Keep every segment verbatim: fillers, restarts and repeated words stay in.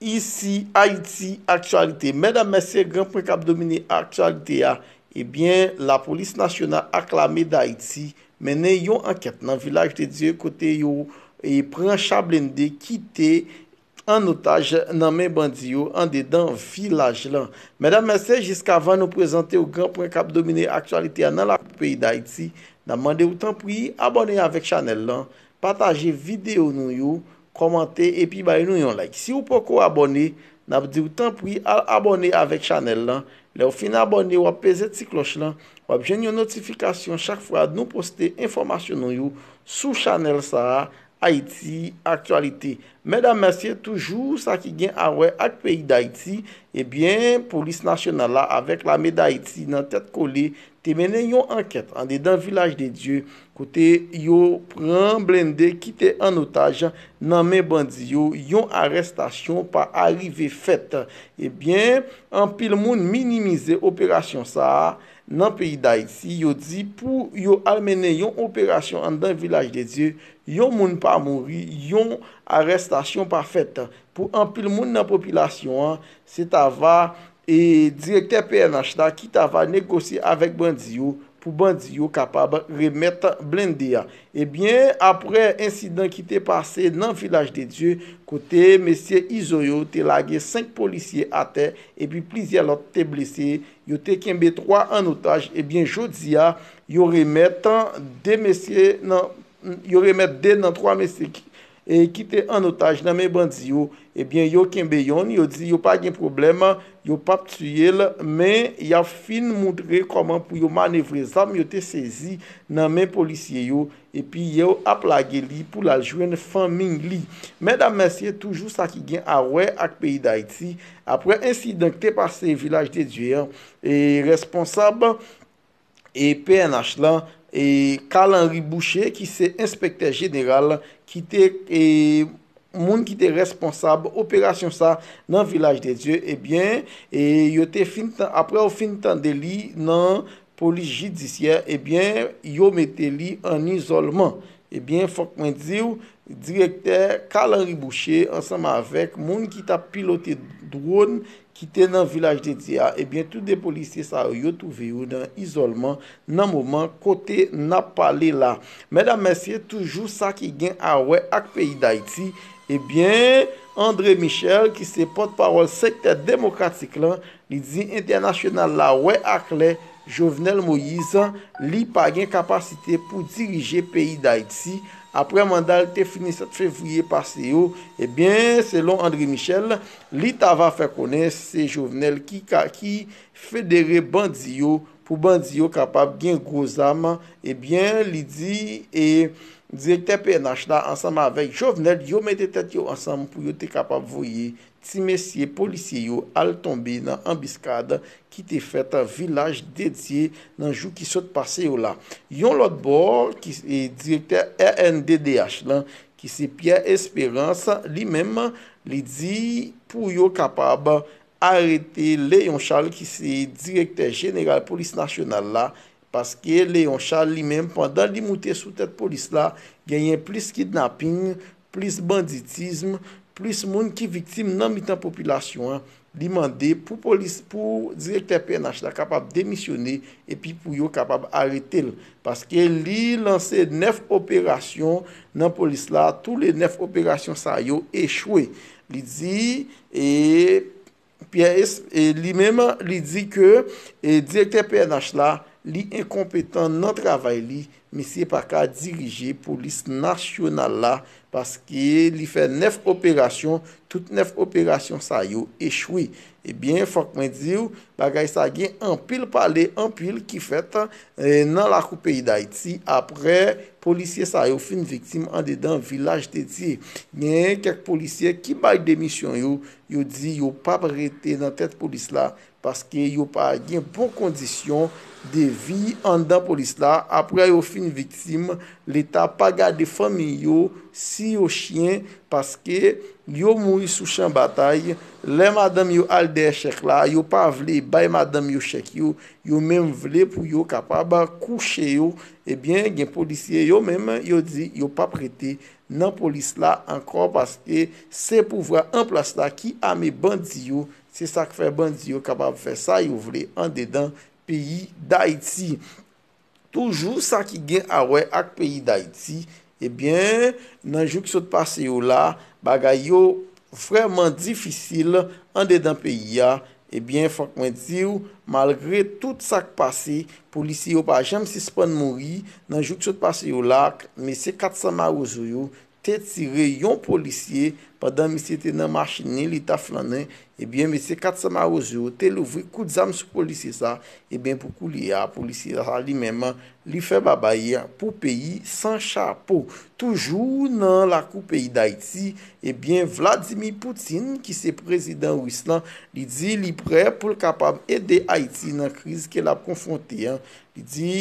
Isi Ayiti Aktyalite. Medam, mesye, gran pwen k ap domine aktyalite a. Ebyen, Lapolis Nasyonal ak Lame Dayiti mennen yon ankèt nan Vilaj de Dye kote yo e, pran cha blende ki te an otaj nan men bandi yo andedan vilaj lan. Medam, mesye, jiskavan nou prezante w gran pwen k ap domine aktyalite a nan lakou peyi Dayiti, n ap mande w tanpri abòne avèk chanèl lan, pataje videyo nou yo, kòmante epi bay nou yon like. Si w poko abòne, n ap di w tanpri al abòne avèk chanèl lan. Lè w fin abòne, w ap peze ti klòch lan, w ap jwenn yon notifikasyon chak fwa nou poste enfòmasyon nou yo sou chanèl sa a, Ayiti Aktyalite. Medam, mesye, toujou sa ki gen a wè ak peyi Dayiti, ebyen, Polis Nasyonal la avèk Lame Dayiti nan tèt kole te mennen yon ankèt andedan Vilaj de Dye kote yo pran blende ki te an otaj nan men bandi yo, yon arèstasyon pa arive fèt. Ebyen, anpil moun minimize operasyon sa a nan peyi Dayiti. Yo di pou yo al mennen yon operasyon anndan Vilaj de Dye, yon moun pa mouri, yon arèstasyon pa fèt. Pou anpil moun nan popilasyon an, se ta va e direktè P N H la ki ta va negosye avèk bandi yo pou bandi yo kapab remèt blende a. Ebyen, aprè ensidan ki te pase nan Vilaj de Dye, kote mesye Izo yo te lage senk polisye atè epi plizyè lòt te blese, yo te kenbe twa an otaj, ebyen, jodi a, yo remèt de mesye nan yo remèt de nan twa mesye ki, e, ki te an otaj nan men bandi yo. Ebyen, yo kenbe yonn, yo di yo pa gen pwoblèm, yo p ap tiye l, men y ap fin moutre kòman pou yo manevre zam yo te sezi nan men polisye yo, epi yo ap lage li pou l al jwenn fanmi li. Medam, mesye, toujou sa ki gen a wè ak peyi Dayiti, aprè ensidan ki te pase Vilaj de Dye an, e responsab e P N H lan, e Carl Henry Boucher, ki se enspektè jeneral, ki te, e, moun ki te responsab operasyon sa nan Vilaj de Dye, ebyen, e yo te fin tan, aprè yo fin tande li nan polis jidisyè, ebyen, yo mete li an izòlman. Ebyen, fòk mwen di w, direktè Carl Henry Boucher, ansanm avèk moun ki t ap pilote dwòn ki te nan Vilaj de Dye a, ebyen, tou de polisye sa yo, yo twouve yo nan izòlman nan moman kote n ap pale la. Medam, mesye, toujou sa ki gen a wè ak peyi Dayiti, ebyen, André Michel, ki se pòtpawòl sektè demokratik lan, li di entènasyonal la wè aklè Jovenel Moïse, li pa gen kapasite pou dirije peyi Dayiti. Aprè manda l te fini sèt fevriye pase yo, ebyen, selon André Michel, li ta va fè konnen se Jovenel ki ka, ki federe bandi yo pou bandi yo kapab gen gwo zam. Ebyen, li di, e, direktè P N H la ansanm avèk Jovenel, yo mete tèt yo ansanm pou yo te kapab voye ti mesye polisye yo al tonbe nan anbiskad ki te fèt Vilaj de Dye nan jou ki sot pase yo la. Yon lòt bò, ki, e, direktè R N D D H lan, ki se Pierre Espérance, li menm, li di pou yo kapab arete Léon Charles, ki se direktè jeneral polis nasyonal la, paske Léon Charles li menm, pandan li moute sou tèt polis la, genyen plis kidnaping, plis banditism, plis moun ki viktim nan mitan popilasyon an. Li mande pou polis, pou direktè P N H la kapab demisyone epi pou yo kapab arete l. Paske li lanse nèf operasyon nan polis la, tou le nèf operasyon sa yo echwe. Li di, e, Pierre Es-, e, li menm, li di ke, e, direktè P N H la, li enkonpetan nan travay li, misye pa ka dirije polis nasyonal la, paske li fè nèf operasyon, tout nèf operasyon sa yo echwe. Ebyen, fòk mwen di w, bagay sa gen anpil pale, anpil ki fèt, e, nan lakou peyi Dayiti, aprè polisye sa yo fin viktim andedan Vilaj de Dye. Genyen kèk polisye ki bay demisyon yo, yo di yo p ap rete nan tèt polis la, paske yo pa gen bon kondisyon de vi anndan polis la. Aprè yo fin viktim, Leta pa gade fanmi yo, si yo chyen, paske yo mouri sou chan batay. Lè madanm yo al dèyè chèk la, yo pa vle bay madanm yo chèk yo, yo menm vle pou yo kapab kouche yo. Ebyen, gen polisye yo menm, yo di yo p ap rete nan polis la ankò, paske se pouvwa an plas la ki ame bandi yo. Se sa k fè bandi yo kapab fè sa yo vle andedan peyi Dayiti. Toujou sa ki gen a wè ak peyi Dayiti, ebyen, nan jou k sot pase yo la, bagay yo vrèman difisil andedan peyi a. Ebyen, fòk mwen di w, malgre tout sa k pase, polisye yo pa janm sispann mouri. Nan jou k sot pase yo la, mesye kat san mawozo yo te tire yon polisye pandan misye te nan machin li, li t ap flannen. Ebyen, mesye kat san mawozo yo te louvri kout zam sou polisye sa. Ebyen, pou koulye a, polisye sa li menm, li fè babay pou peyi san chapo. Toujou nan lakou peyi Dayiti, ebyen, Vladimir Putin, ki se prezidan ris lan, li di li prè pou l kapab ede Ayiti nan kriz ke l ap konfwonte an. Li di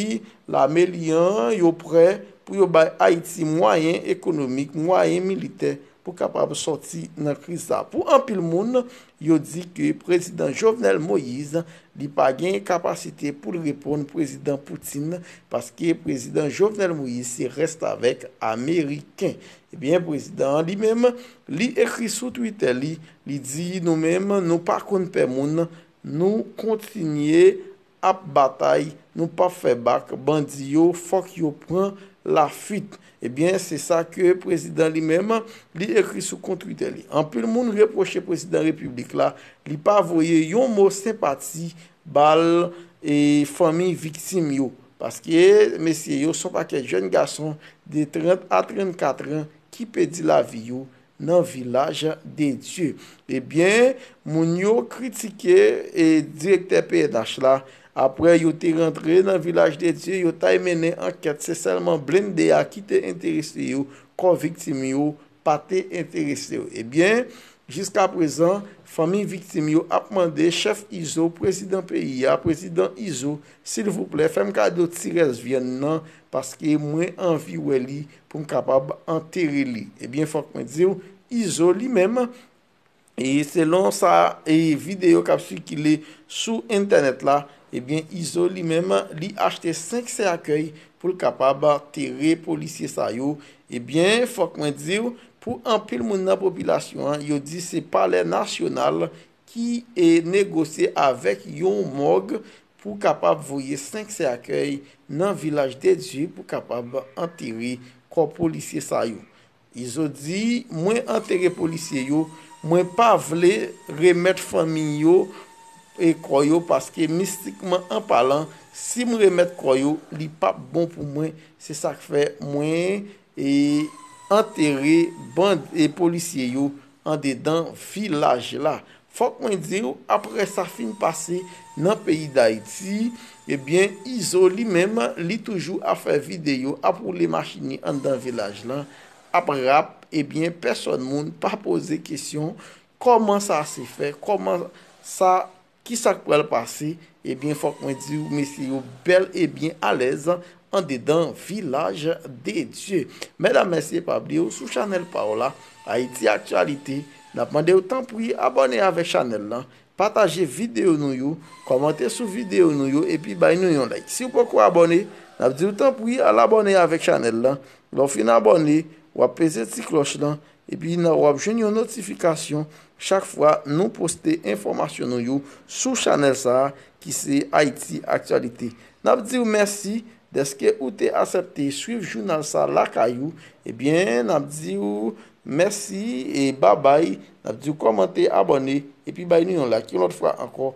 lame li an, yo prè pou yo bay Ayiti mwayen ekonomik, mwayen militè pou kapab sòti nan kriz sa. Pou anpil moun, yo di ke prezidan Jovenel Moïse, li pa gen kapasite pou l reponn prezidan Putin, paske prezidan Jovenel Moïse se restavèk ameriken. Ebyen, prezidan an li menm, li ekri sou Twitter li, li di nou menm, nou pa konn pè moun, nou kontinye ap batay, nou p ap fè bak, bandi yo, fòk yo pran lafuit. Ebyen, se sa ke prezidan li menm, li ekri sou kont Twitter li. Anpil moun repwoche prezidan repiblik la, li pa voye yon mo senpati ba l e fanmi viktim yo. Paske mesye yo se yon pakèt jèn gason de trant a trannkat an ki pèdi lavi yo nan Vilaj de Dye. Ebyen, moun yo kritike e direktè P N H la, apre yo te rantre nan Vilaj de Dye, yo t al mennen ankèt, se sèlman blende a ki te enterese yo, kò viktim yo pa te enterese yo. Ebyen, jiskaprezan, fanmi viktim yo ap mande chèf Izo, prezidan peyi a, prezidan Izo, silvouplè, fè m kado ti rès vyann nan, paske mwen anvi wè li pou m kapab antere li. Ebyen, fòk mwen di w, Izo li menm, e selon sa, e videyo k ap sikile sou entènèt la, ebyen, Izo li menm, li achte senk sèkèy pou l kapab antere polisye sa yo. Ebyen, fòk mwen di w, pou anpil moun nan popilasyon an, yo di se Palè Nasyonal ki e negosye avèk yon mòg pou kapab voye senk sèkèy nan Vilaj de Dye pou kapab antere kò polisye sa yo. Izo di, mwen antere polisye yo, mwen pa vle remèt fanmi yo e kò yo, paske mistikman an palan, si m remèt kò yo, li p ap bon pou mwen. Se sa k fè mwen e antere band e polisye yo andedan vilaj la. Fòk mwen di w, apre sa fin pase nan peyi Dayiti, ebyen, Izo li menm, li toujou ap fè videyo, ap woule machin li anndan vilaj lan, ap rap, ebyen, pèsòn moun pa poze kesyon kòman sa se fè, kòman sa, kisa k pral pase, ebyen, fòk mwen di w, mesye yo bèl e byen alèz andedan Vilaj de Dye. Medam, mesye, pa bliye w sou chanèl pa w la, Ayiti Aktyalite, n ap mande w tanpri abòne avèk chanèl lan, pataje videyo nou yo, kòmante sou videyo nou yo, epi bay nou yon like. Si w poko abòne, n ap di w tanpri al abòne avèk chanèl lan. Lè w fin abòne, w ap peze ti klòch lan, epi nan w ap jwenn yon notifikasyon chak fwa nou poste enfòmasyon nou yo sou chanèl sa a ki se Ayiti Aktyalite. N ap di w mèsi dèske ou te aksepte swiv jounal sa lakay ou. Ebyen, n ap di w mèsi e babay. N ap di w kòmante, abòne, epi bay nou yon like. Yon lòt fwa ankò,